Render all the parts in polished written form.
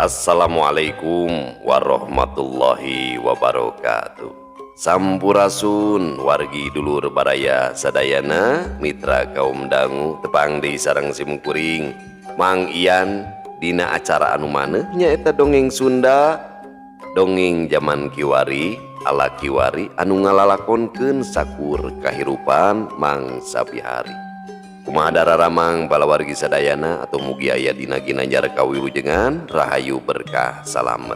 Assalamualaikum warahmatullahi wabarakatuh. Sampurasun wargi dulur baraya sadayana, mitra kaum dangu, tepang deui sareng simkuring Mang Ian dina acara anu maneh nyaeta dongeng Sunda, dongeng zaman kiwari ala kiwari anu ngalalakonkeun sakur kahirupan mangsa bihari. Kumaha dararamang balawargi sadayana atau mugi aya dina ginanjar kawilujengan rahayu berkah salamet.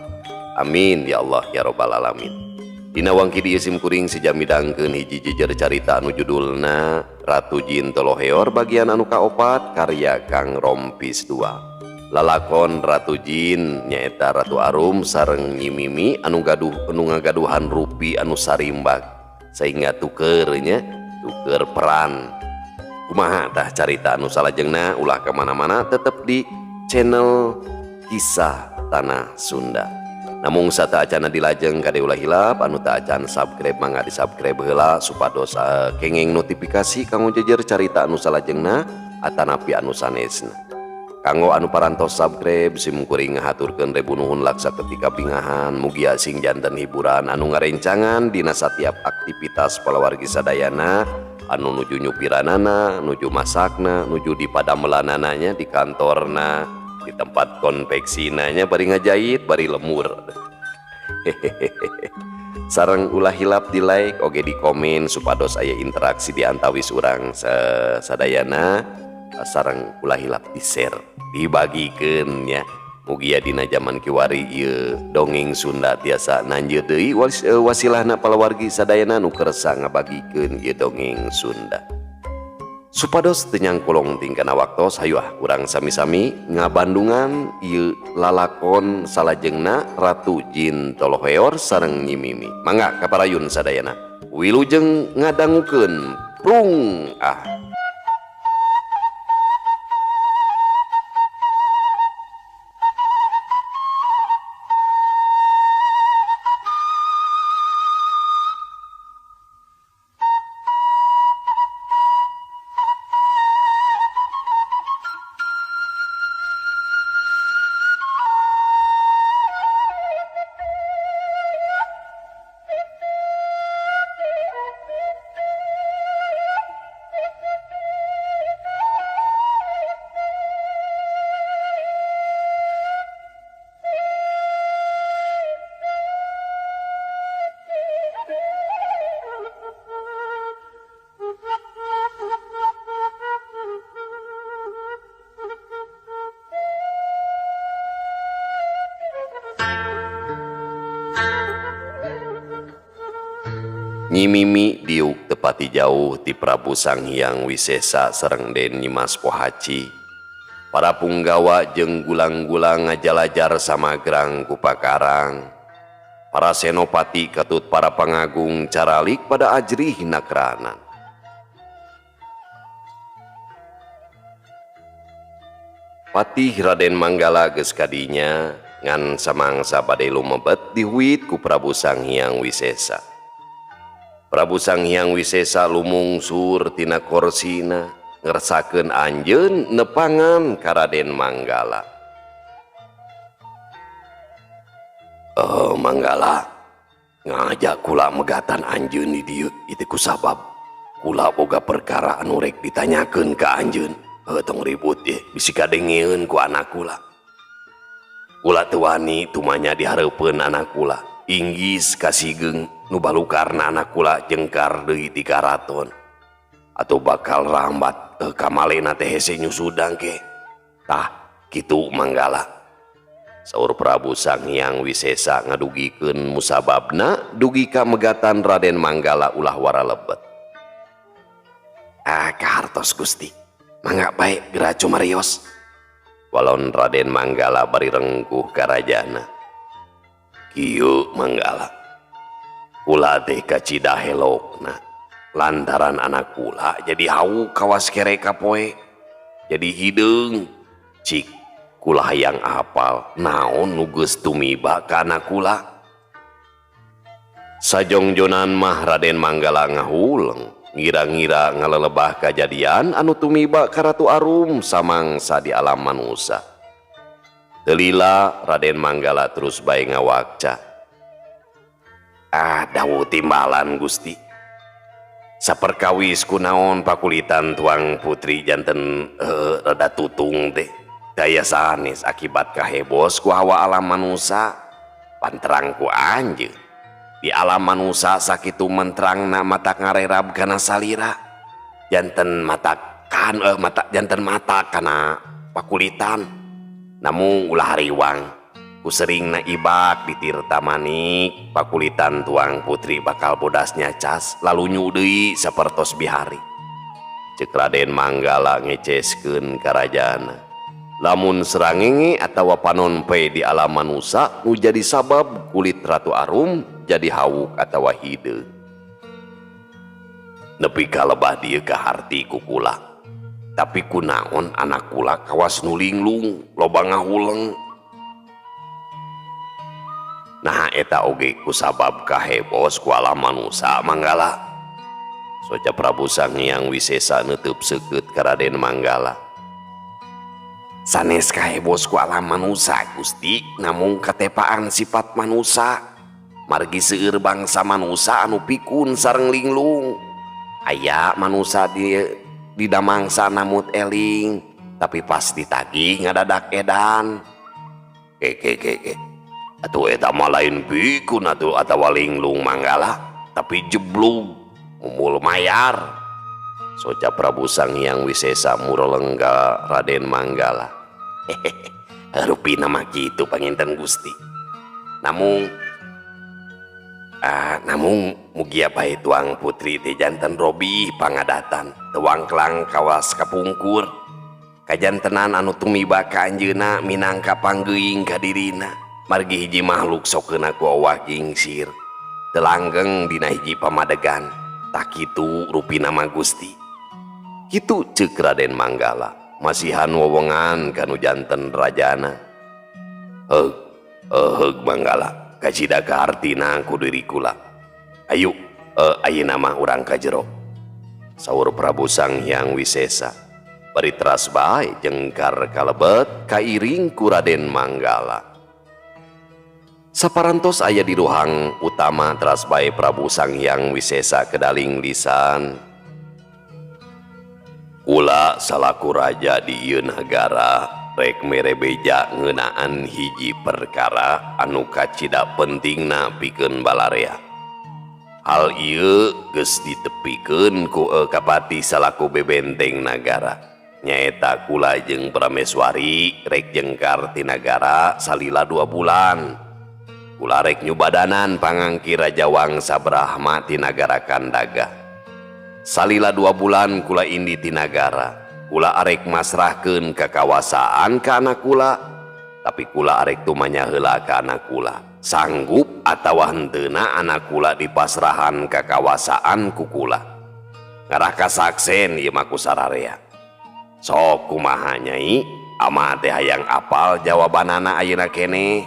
Amin ya Allah ya robbal alamin. Dina wangki dieu simkuring sejami dangkeun hiji jejer carita anu judulna Ratu Jin Toloheor bagian anu kaopat karya Kang Rompis 2. Lalakon Ratu Jin nyaeta Ratu Arum sareng Nyi Mimi anu gaduh anu ngagaduhan rupi anu sarimbak sehingga tuker nya tuker peran. Kumaha tah carita anu salajengna ulah kemana-mana tetep di channel Kisah Tanah Sunda. Namung sataacana dilajeng kade ulah hilap anu taacan subscribe mangga di subscribe heula supados kenging notifikasi kanggo jejer carita anu salajengna atanapi anu sanesna. Kanggo anu parantos subscribe simkuring ngahaturkeun rebu nuhun laksa ketika bingahan mugia sing janten hiburan anu ngarencangan dina satiap aktivitas palawargi sadayana anu nuju nyupiranana, nuju masakna, nuju di padamelanana nya, di kantorna, di tempat konveksinanya bari ngajahit, bari lemur. Hehehe. Sareng ulah hilap di like oge di komen supados aya interaksi di antawis urang sadayana. Sareng ulah hilap di share, dibagikeun nya. Mugia dina zaman kiwari ieu dongeng Sunda tiasa nanjeut deui wasilahna palawargi sadayana nu kersa ngabagikeun ieu dongeng Sunda. Supados teu nyangkolong tingkana waktos hayu ah urang sami-sami ngabandungan ieu lalakon salajengna Ratu Jin Toloheor sareng Nyi Mimi. Mangga kaparayun sadayana. Wilujeng ngadangukeun prung ah. Nyi Mimi diuk tepati jauh ti Prabu Sanghyang Wisesa sareng Den Nyi Mas Pohaci. Para punggawa jeung gulang-gulang ngajalajar samagrang ku pakarang. Para senopati katut para pangagung caralik pada ajrih nakranan. Patih Raden Manggala geus kadinya ngan samangsa bade lumebet dihuit ku Prabu Sanghyang Wisesa. Prabu Sanghyang Wisesa lumungsur tina korsina ngersakeun anjeun nepangan ka Raden Manggala. Manggala ngajak kula megatan anjeun di dieu itu kusabab kula boga perkara anu rek ditanyakeun ka anjeun. Tong ribut ye bisi kadengeun ku anak kula. Kula teu wani tumanya dihareupeun anak kula. Inggis kasigeung nu balukarna anak kula jengkar deui ti karaton atau bakal rambat kamalena teh hese nyusudang ke. Tah kitu Manggala. Saur Prabu Sanghyang Wisesa ngadugikeun musababna dugi ka megatan Raden Manggala ulah wara lebet. Ah kahartos Gusti, mangga bae geura cumarios. Walon Raden Manggala bari rengkuh karajana. Kieu Manggala, kula teh kacida helokna lantaran anak kula jadi hawu kawas kere kapoe jadi hideung. Cik kula hayang apal naon nu geus tumiba ka anak kula. Sajongjonan mah Raden Manggala ngahuleng ngira-ngira ngalelebah kajadian anu tumiba ka Ratu Arum samangsa di alam manusa. Teu lila Raden Manggala terus bae ngawakca. Ah, dawuh timbalan Gusti. Saperkawis kunaon pakulitan tuang putri janten rada tutung teh. Daya sanes akibat kahebos ku hawa alam manusa panterang ku anjeun. Di alam manusa sakitu menterangna matak ngarerab kana salira. Janten matakan mata janten mata kana pakulitan. Namun ulah hariwang ku seringna ibak di Tirta Manik pakulitan tuang putri bakal bodasnya cas lalu nyu deui sapertos bihari. Ceuk Raden Manggala ngeceskeun karajana. Lamun serangenge atawa panon poe di alam manusa nu jadi sabab kulit Ratu Arum jadi hawuk atawa hideung. Nepi ka lebah dieu kaharti ku kula. Tapi kunaon anak kula kawas nu linglung loba ngahuleng. Nah eta oge kusabab kahebos ku alam manusa Manggala. Soca Prabu Sanghyang Wisesa neuteub seukeut ka Raden Manggala. Sanes kahebos ku alam manusa Gusti, namung katepaan sifat manusa. Margi seueur bangsa manusa anu pikun sareng linglung. Aya manusa di damangsa namut eling, tapi pas ditagih ngadadak edan. Ke ke ke ke. Atuh eta mah lain pikun atuh atawa linglung Manggala, tapi jeblug mumul mayar. Soca Prabu Sanghyang Wisesa mureleng ka Raden Manggala. Hehehe, rupina mah kitu panginten Gusti. Namung namung mugia bae tuang putri teh janten robih pangadatan, teu wangklang kawas kapungkur. Kajantenan anu tumiba ka anjeunna minangka panggeuing ka dirina. Margi hiji makhluk sokeuna ku owah gingsir. Teu langgeng dina hiji pamadegan. Tak kitu rupina mah Gusti. Kitu ceuk Raden Manggala, masihan wewengan kanu janten rajana. Heug, heug Manggala, kacida kahartina ku diri kula. Ayu, ayeuna mah urang ka jero. Saur Prabu Sanghyang Wisesa. Bari teras bae jengkar kalebet kairing ku Raden Manggala. Saparantos aya di ruhang utama teras bae Prabu Sanghyang Wisesa kedaling lisan. Kula salaku raja di ieu nagara rek mere beja ngeunaan hiji perkara anu kacida pentingna pikeun balarea. Hal ieu geus ditepikeun ku kapati salaku bebenteng nagara. Nyaeta kula jeung Prameswari rek jengkar ti nagara salila 2 bulan. Kula rek nyubadanan pangangki Raja Wangsa Brahma ti nagara Kandaga. Salila 2 bulan kula indi ti nagara. Kula arek masrahkeun kakawasaan ka anak kula, tapi kula arek tumanya heula ka anak kula. Sanggup atawa henteuna anak kula dipasrahan kakawasaan ku kula. Ngarah kasaksen ieu mah ku sararea. Sok kumaha nyai, ama teh hayang apal jawabanana ayeuna keneh.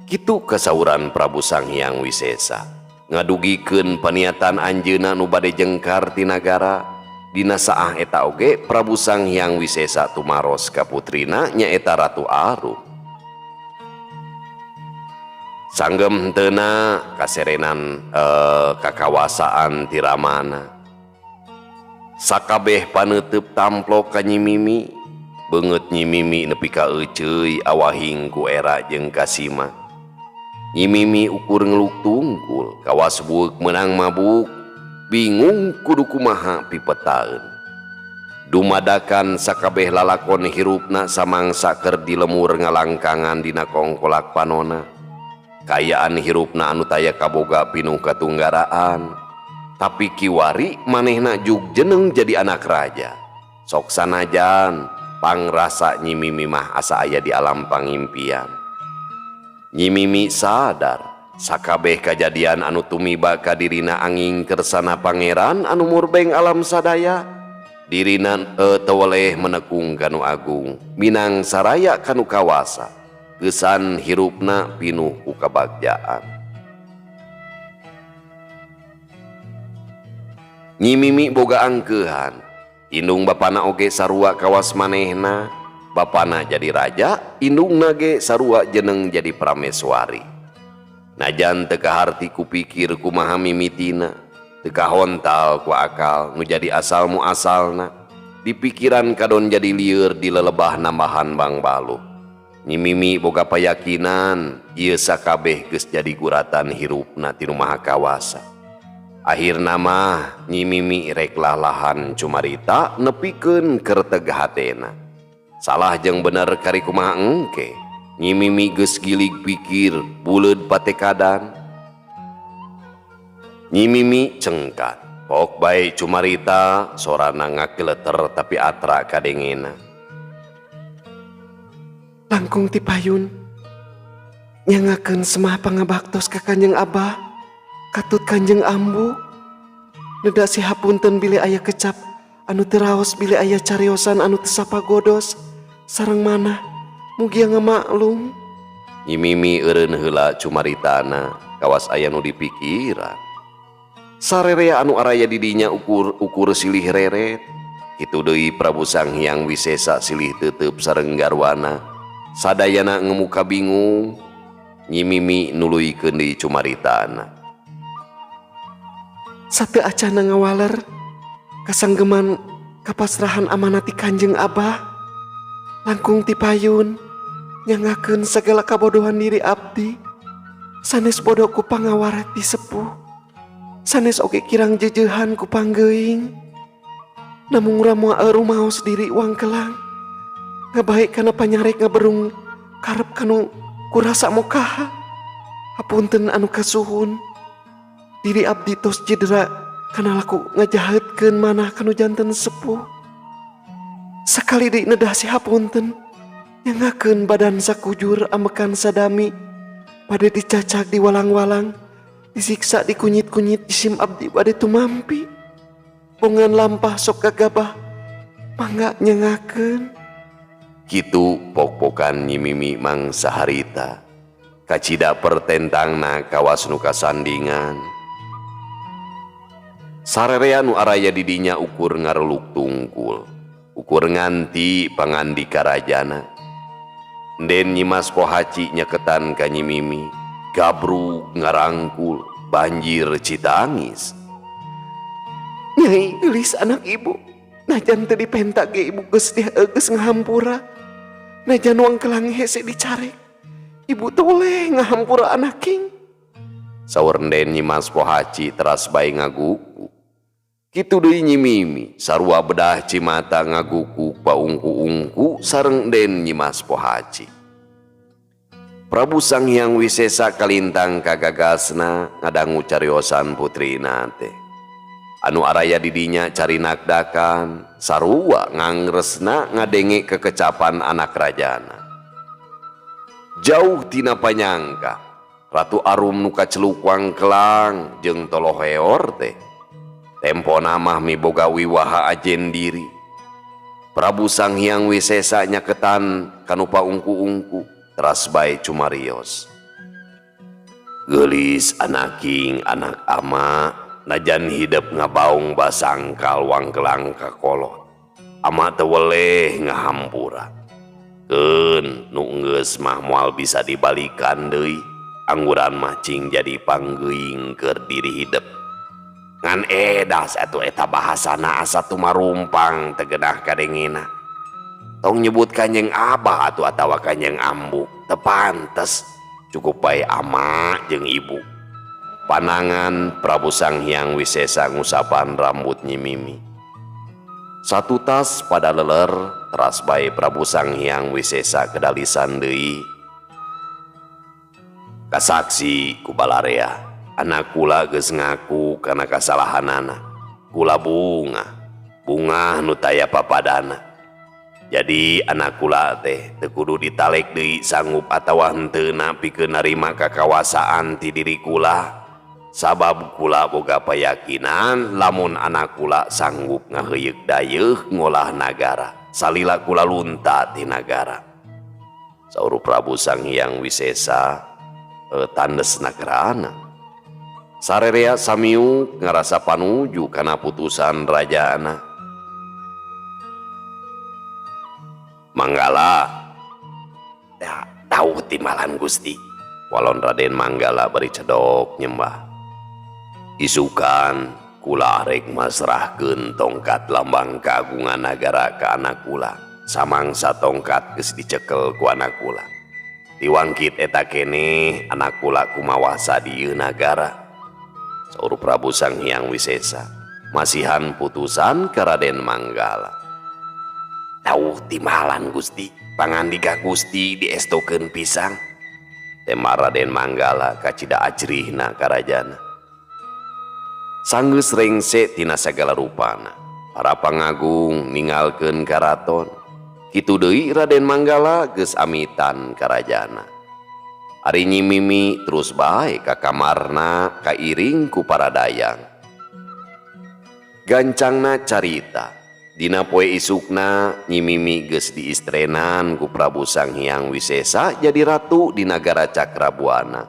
Kitu kasauran Prabu Sanghyang Wisesa. Ngadugikeun paniatan anjeunna nu bade jengkar ti nagara. Dina saah eta oge Prabu Sanghyang Wisesa tumaros ka putrina nyaeta Ratu Arum. Sanggem henteuna kaserenan kakawasaan ti Ramana. Sakabeh paneuteub tamplok ka Nyi Mimi, beungeut Nyi Mimi nepi ka euceuy awahing ku era jeung kasima. Nyi Mimi ukur ngeluk tungkul, kawas bueuk meunang mabuk, bingung kudu kumaha pipetaeun. Dumadakan sakabeh lalakon hirupna samangsa keur di lemur ngalangkangan dina kongkolak panona. Kaayaan hirupna anu taya kaboga pinuh katunggaraan. Tapi kiwari manehna jug jeneng jadi anak raja. Sok sanajan pangrasa Nyi Mimi mah asa aya di alam pangimpian. Nyi Mimi sadar sakabeh kajadian anu tumiba ka dirina angin kersana pangeran anu murbeng alam sadaya. Dirina teu weleh menekung kanu agung, minang saraya kanu kawasa. Kesan hirupna pinuh ku kabagjaan. Nyi Mimi boga angkeuhan, indung bapana oge sarua kawas manehna. Bapana jadi raja, indungna ge sarua jeneng jadi prameswari. Najan teu kaharti ku pikir kumaha mimitina, teu kahontal ku akal nu jadi asal muasalna, di pikiran kadon jadi lieur di lelebah nambahan bangbaluh. Nyi Mimi boga payakinan ieu sakabeh geus jadi guratan hirupna ti Nu Maha Kawasa. Akhirna mah Nyi Mimi rek lalahan cumarita nepikeun kerteg hatena. Salah jeung bener kari kumaha engke. Nyi Mimi geus gilig pikir buleud patekadan. Nyi Mimi cengkat. Pok bae cumarita sorana ngageleter tapi atra kadengena. Langkung ti payun nyangakeun semah pangabaktos ka Kanjeng Abah katut Kanjeng Ambu neda si hapunten bilih aya kecap anu teu raos bilih aya cariosan anu teu sapagodos sareng manah mugia ngamaklum. Nyi Mimi eureun heula cumaritana kawas aya nu dipikiran. Sarerea anu araya di dinya ukur silih reret. Kitu deui Prabu Sang Hyang Wisesa silih teuteup sareng garwana. Sadayana ngemuka bingung. Nyi Mimi nuluykeun deui cumaritana. Sateu acana ngawaler kasanggeman kapasrahan amanat ti Kanjeng Abah langkung ti payun nyangakeun sagala kabodohan diri abdi sanes bodoh ku pangawara ti sepuh sanes oge kirang jejehan ku panggeuing namung ramoa rumaos diri wangkelang ngabaik kana panyarek ngaberung karep kanu kurasa mokaha hapunten anu kasuhun diri abdi tos cedera kana laku ngajahatkeun manah kanu janten sepuh sakali deui nedah si hapunten nyangakeun badan sakujur amekan sadami bade dicacag di walang-walang disiksa dikunyit-kunyit jisim abdi bade tumampi bongan lampah sok gagabah mangga nyangakeun. Kitu pok-pokan Nyi Mimi mangsa harita kacida pertentangna kawas nu kasandingan. Sarerea nu araya di dinya ukur ngareluk tungkul ukur nganti pangandika rajana. Den Nyi Mas Pohaci nyaketan ka Nyi Mimi gabrug ngarangkul banjir citangis. Nyai geulis anak ibu najan teu dipenta ge ibu geus geus ngahampura najan wangkelang hese dicarek ibu toleh ngahampura anaking. Saur Den Nyi Mas Pohaci teras bae ngaguku. Kitu deui Nyi Mimi sarua bedah cimata ngaguku paungku-ungku sareng Den Nyi Mas Pohaci. Prabu Sang Hyang Wisesa kalintang kagagasna ngadangu cariosan putrina teh. Anu araya di dinya cari nakdakan sarua ngangresna ngadenge kekecapan anak rajana. Jauh tina panyangka Ratu Arum nu kaceluk wangkelang jeung toloheor teh. Tempona mah miboga wiwaha ajen diri. Prabu Sang Hyang Wisesa nyaketan kanu paungku-ungku teras bae cumarios. Geulis anaking anak ama najan hidep ngabaung basangkal wangkelang kakolot. Ama teu weleh ngahampura. Keun nu geus mah moal bisa dibalikan deui. Angguran mah cing jadi panggeuing keur diri hidep. Ngan edas atuh eta bahasana asa tumarumpang teu genah kadengena. Tong nyebut Kanjeng Abah atuh atawa Kanjeng Ambu, teu pantes. Cukup bae ama jeung ibu. Panangan Prabu Sang Hyang Wisesa ngusapan rambut Nyi Mimi. Satu tas pada leler teras bae Prabu Sang Hyang Wisesa kedalisan deui. Kasaksi ku balarea. Anak kula geus ngaku kana kasalahanana. Kula bungah, bungah nu taya papadana. Jadi anak kula teh teu kudu ditalek deui sanggup atawa henteuna pikeun narima kakawasaan ti diri kula. Sabab kula boga payakinan lamun anak kula sanggup ngaheuyeuk dayeuh ngolah nagara. Salila kula lunta ti nagara. Saur Prabu Sang Hyang Wisesa tandes nagrana. Sarerea samiuk ngarasa panuju kana putusan rajana. Manggala. Da dawuh timbalan Gusti. Walon Raden Manggala bari cedok nyembah. Isukan kula rek masrahkeun tongkat lambang kagungan nagara ka anak kula. Samangsa tongkat geus dicekel ku anak kula. Tiwangkit eta keneh anak kula kumawasa di ieu nagara. Saur Prabu Sang Hyang Wisesa masihan putusan ka Raden Manggala. Dawuh timbalan Gusti, pangandika Gusti diestokeun pisang. Tema Raden Manggala kacida ajrihna karajana. Sanggeus rengse tina sagala rupana. Para pangagung ninggalkeun karaton. Kitu deui Raden Manggala geus amitan karajana. Ari Nyi Mimi terus bae ka kamarna kairing ku para dayang. Gancangna carita. Dina poe isukna Nyi Mimi geus diistrenan ku Prabu Sang Hyang Wisesa jadi ratu di nagara Cakrabuana.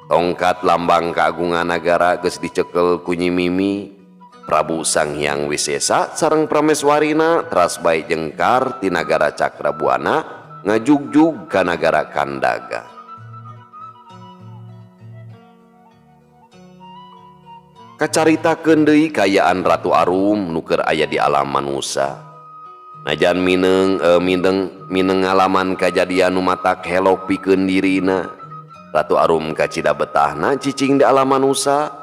Tongkat lambang kagungan nagara geus dicekel ku Nyi Mimi. Prabu Sang Hyang Wisesa sareng prameswarina teras bae jengkar ti nagara Cakrabuana ngajugjug ka nagara Kandaga. Kacaritakeun deui kaayaan Ratu Arum nu keur aya di alam manusa. Najan mineng ngalaman kajadian nu matak helok pikeun dirina. Ratu Arum kacida betahna cicing di alam manusa.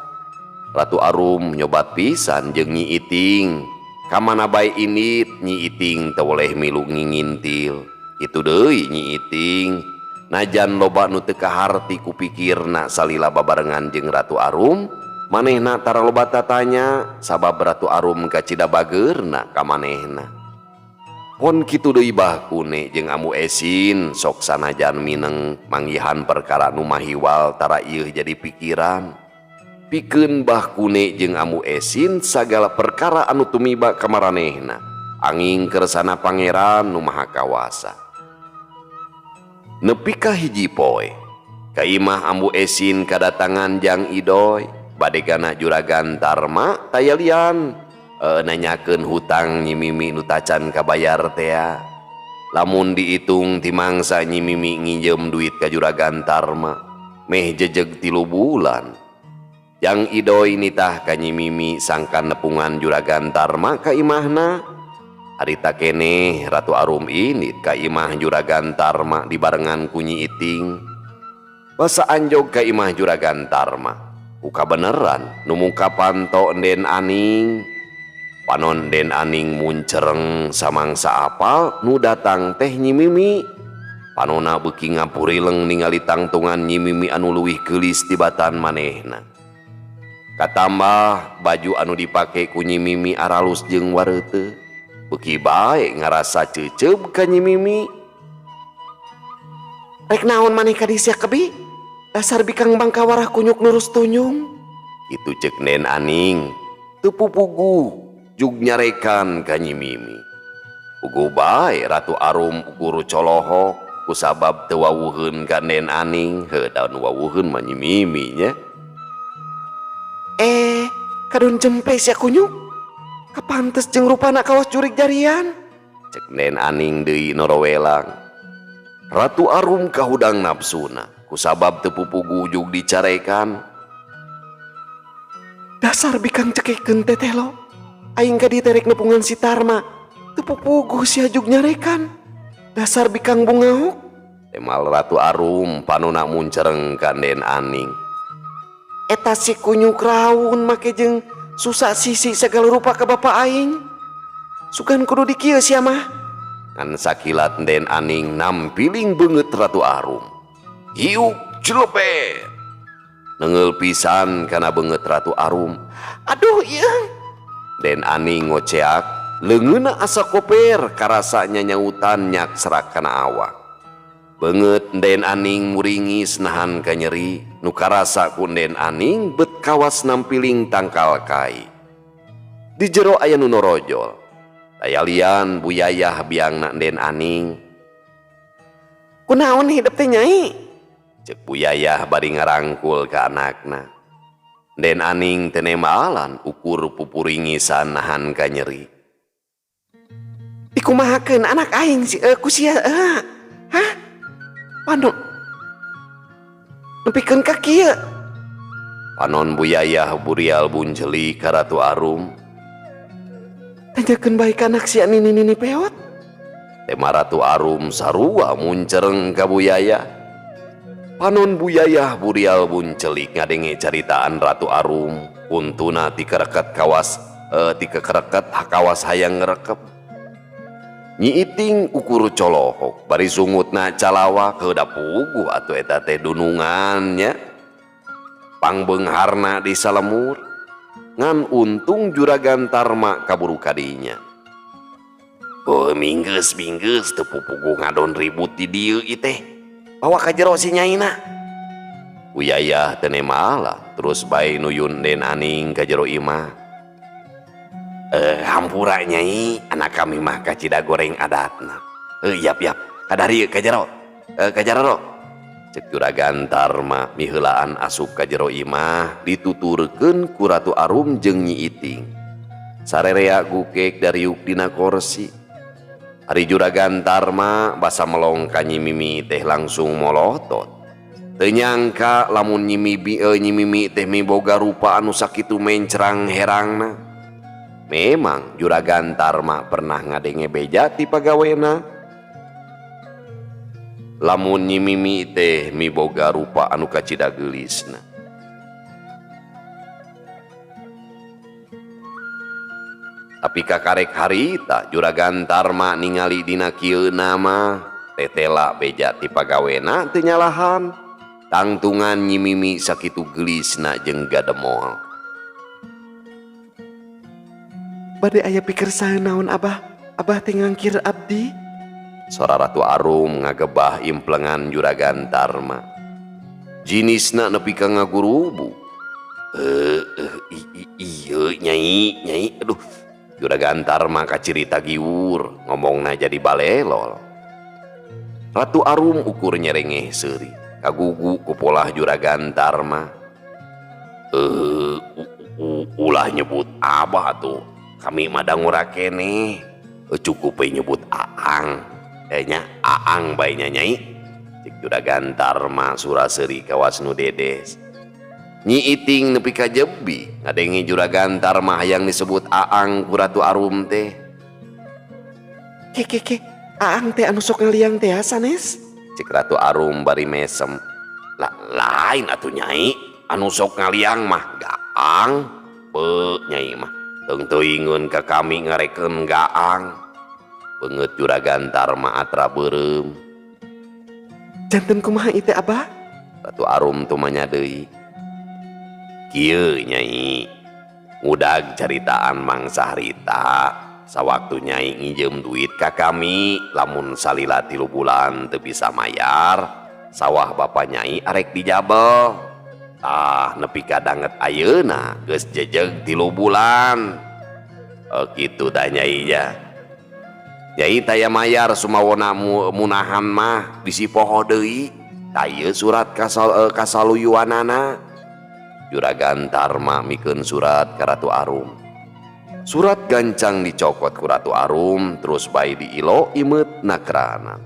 Ratu Arum nyobat pisan jeung Nyi Iting. Kamana bae indit Nyi Iting teu boleh milu ngingintil. Kitu deui Nyi Iting. Najan loba nu teu kaharti ku pikirna salila babarengan jeung Ratu Arum, manehna tara loba tatanya sabab Ratu Arum kacida bageurna ka manehna. Pon kitu deui Bah Kune jeung Ambu Esin sok sanajan mineng manggihan perkara nu mahiwal tara ieu jadi pikiran. Pikeun Bah Kune jeung Ambu Esin sagala perkara anu tumiba ka maranehna anging kersana pangeran nu maha kawasa. Nepi ka hiji poe ka imah Ambu Esin kadatangan Jang Idoy badegana Juragan Tarma tayalian nanyakeun hutang Nyi Mimi nu tacan kabayar tea. Lamun diitung ti mangsa Nyi Mimi nginjem duit ka Juragan Tarma meh jejeg 3 bulan. Jang Idoy nitah ka Nyi Mimi sangkan nepungan Juragan Tarma ka imahna. Harita keneh Ratu Arum init ka imah Juragan Tarma dibarengan ku Nyi Iting. Basa anjog ka imah Juragan Tarma. Uka beneran nu muka panto Den Aning. Panon Den Aning muncereng samangsa apal nu datang teh Nyi Mimi. Panona beuki ngapurileng ningali tangtungan Nyi Mimi anu leuwih geulis tibatan manehna. Katambah baju anu dipake ku Nyi Mimi aralus jeung wareuteuh. Beuki bae ngarasa ceuceub ka Nyi Mimi. Rek naon maneh ka dieu sia kebi? Dasar bikang bangkawarah kunyuk nurus tunyung. Kitu ceuk Den Aning. Teu pupuguh jug nyarekan ka Nyi Mimi. Puguh bae Ratu Arum ukur colohok kusabab teu wawuheun ka Den Aning. Heuh da nu wawuheun mah Nyi Mimi nya. Kadon jempe sia kunyuk. Kapantes jeung rupana kawas jurig jarian. Cek Den Aning deui norowelang. Ratu Arum kahudang nafsuna kusabab teu pupuguh jug dicarekan. Dasar bikang cekekeun teteh lo. Aing ka diterek nepungan si Tarma. Teu pupuguh sia jug nyarekan. Dasar bikang bungaok. Temal Ratu Arum panona muncereng ka Den Aning. Eta si kunyuk raun make jeung susah sisi segala rupa ke bapak aing. Sugan kudu dikieu sia mah. Ngan sakilat Den Aning nampiling beungeut Ratu Arum. Hiuk jelepet. Nengeul pisan kana beungeut Ratu Arum. Aduh ieu. Den Aning ngoceak, leungeunna asa koper karasa nyanyautan nyak serak kana awak. Beungeut Den Aning muringis nahan ka nyeri, nu karasa ku Den Aning bet kawas nampiling tangkal kai. Di jero aya nu norojol. Tayalian buyayah biangna Den Aning. Kunaon hidep teh nyai? Cek buyayah bari ngarangkul ka anakna. Den Aning teu nembalan ukur pupuringisan nahan ka nyeri. Dikumahakeun anak aing si ku sia hah? Panon nepikeun ka kieu. Panon buyayah burial buncelik ka Ratu Arum. Tanyakeun bae ka anak sia nini nini peot. Tema Ratu Arum sarua muncereng ka buyayah. Panon buyayah burial buncelik ngadenge caritaan Ratu Arum untuna ti kereket kawas ti kekereket kawas hayang ngerekep. Nyi Iting ukur colohok bari sungutna calawa keuda puguh atuh eta teh dunungan nya. Pangbeungharna di salemur ngan untung Juragan Tarma kaburu kadinya. Oh minggeus minggeus teu pupuguh ngadon ribut di dieu ieu teh. Bawa ka jero si nyaina. Uyayah teu nemala terus bae nuyun Den Aning ka jero imah. Hampura nyai, anak kami mah kacida goreng adatna. Yap yap, kadarieu ka jero. Ka jero. Cek Juragan Tarma miheulaan asup ka jero imah dituturkeun ku Ratu Arum jeung Nyi Iting. Sarerea gukek dariuk dina korsi. Ari Juragan Tarma basa melong ka Nyi Mimi teh langsung molotot. Teu nyangka lamun Nyi Mimi teh miboga rupa anu sakitu mencrang herangna. Memang Juragan Tarma pernah ngadenge beja ti pagawena. Lamun Nyi Mimi teh miboga rupa anu kacida geulisna. Tapi kakarek harita Juragan Tarma ningali dina kieuna mah tetela beja ti pagawena teu nyalahan. Tangtungan Nyi Mimi sakitu geulisna jeung gademol. Bade aya pikersaeun naon Abah? Abah teh ngangkir abdi? Sora Ratu Arum ngagebah implengan Juragan Tarma. Jinisna nepi ka ngagurubu. Ieu nyai, nyai, aduh. Juragan Tarma kacirita giwur, ngomongna jadi balelol. Ratu Arum ukur nyerengeh seuri, kagugu ku polah Juragan Tarma. Ulah nyebut Abah atuh. Kami mah dangura keneh. Cukup we nyebut Aang. Nya Aang bae nya nyai. Cek Juragan Tarma sura seuri kawas nu dedes. Nyi Iting nepi ka jebi ngadenge Juragan Tarma hayang disebut Aang ku Ratu Arum teh. Ke ke ke, Aang teh anu sok ngaliang teh sanes? Cek Ratu Arum bari mesem. Lah lain atuh nyai, anu sok ngaliang mah gaang. Be nyai mah teung-teuingeun ka kami ngarekeun gaang. Beungeut Juragan Tarma atra beureum. Janten kumaha ieu teh Abah? Ratu Arum tumanya deui. Kieu nyai, ngudag caritaan mangsa harita. Sawaktu nyai nginjem duit ka kami, lamun salila 3 bulan teu bisa mayar, sawah bapa nyai arek dijabel. Tah nepi ka danget ayeuna geus jejeg 3 bulan. Kitu tah nyai nya. Nyai taya mayar sumawona munahan mah bisi poho deui. Tah ieu surat kasaluyuanana. Juragan Tarma mikeun surat ka Ratu Arum. Surat gancang dicokot ku Ratu Arum terus bae diilo imeut nakrana.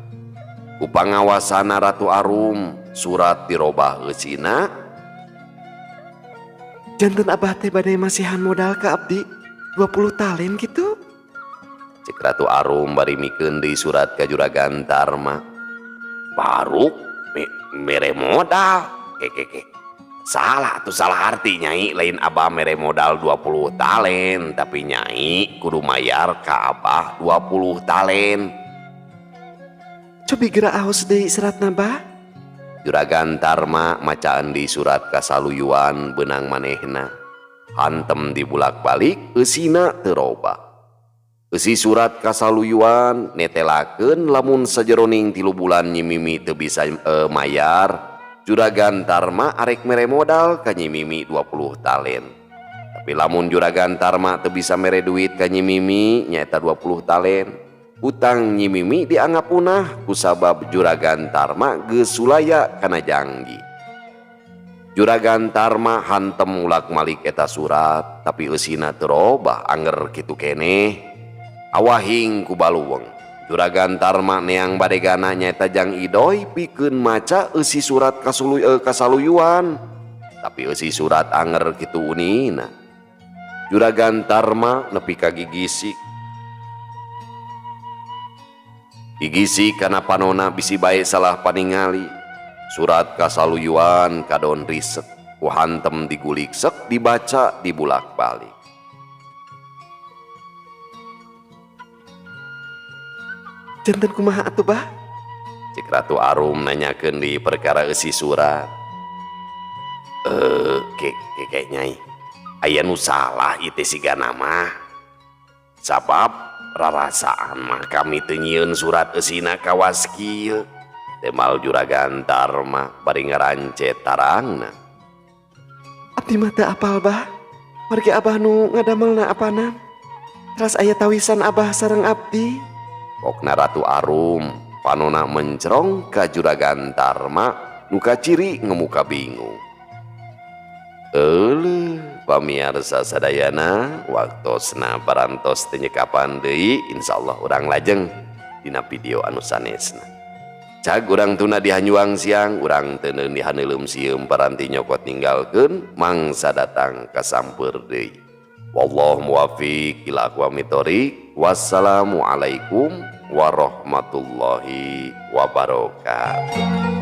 Ku pangawasana Ratu Arum surat dirobah eusina. Janten Abah teh bade masihan modal ka abdi 20 talen kitu? Cek Ratu Arum bari mikeun deui surat ka Juragan Tarma. Baruk mere modal. Kekeke. Salah tuh salah arti nyai, lain Abah mere modal 20 talen, tapi nyai kudu mayar ka Abah 20 talen. Cobi geura aos deui seratna Bah. Juragan Tarma macaan di surat kasaluyuan benang manehna. Hantem dibulak-balik eusina teu robah. Eusi surat kasaluyuan netelakeun lamun sajeroning 3 bulan Nyi Mimi teu bisa mayar. Juragan Tarma arek mere modal ka Nyi Mimi 20 talen. Tapi lamun Juragan Tarma teu bisa mere duit ka Nyi Mimi nyaeta 20 talen. Utang Nyi Mimi dianggap punah kusabab Juragan Tarma geus sulaya kana janggi. Juragan Tarma hantem ulak-malik eta surat, tapi eusina teu robah anger kitu keneh. Awahing ku baluweng. Juragan Tarma neang badegana nyaeta Jang Idoy pikeun maca eusi surat kasaluyuan. Tapi eusi surat anger kitu unina. Juragan Tarma nepi ka gigisik. Gigisik kana panona bisi bae salah paningali. Surat kasaluyuan kadon riset. Ku hantem digulik sek dibaca dibulak-balik. Janten kumaha atuh bah? Cek Ratu Arum nanyakeun di perkara eusi surat. Ke nyai. Aya nu salah ieu teh sigana mah. Sabab rarasaan mah kami teu nyieun surat eusina kawas kieu. Temal Juragan Tarma bari ngarancet tarangna. Abdi mah teu apal bah. Margi abah nu ngadamelna apanan. Teras aya tawisan abah sareng abdi. Pokna Ratu Arum panona mencrong ka Juragan Tarma nu kaciri ngemuka bingung. Euleuh pamiarsa sadayana waktosna parantos teu nyekapan deui, insyaallah urang lajeng dina video anu sanesna. Cag urang tuna di hanyuang siang, urang teuneun di haneuleum sieum paranti nyokot ninggalkeun mangsa datang kasampeur deui. Wallahu muwaffiq ila aqwamit thoriq. Wassalamualaikum warahmatullahi wabarakatuh.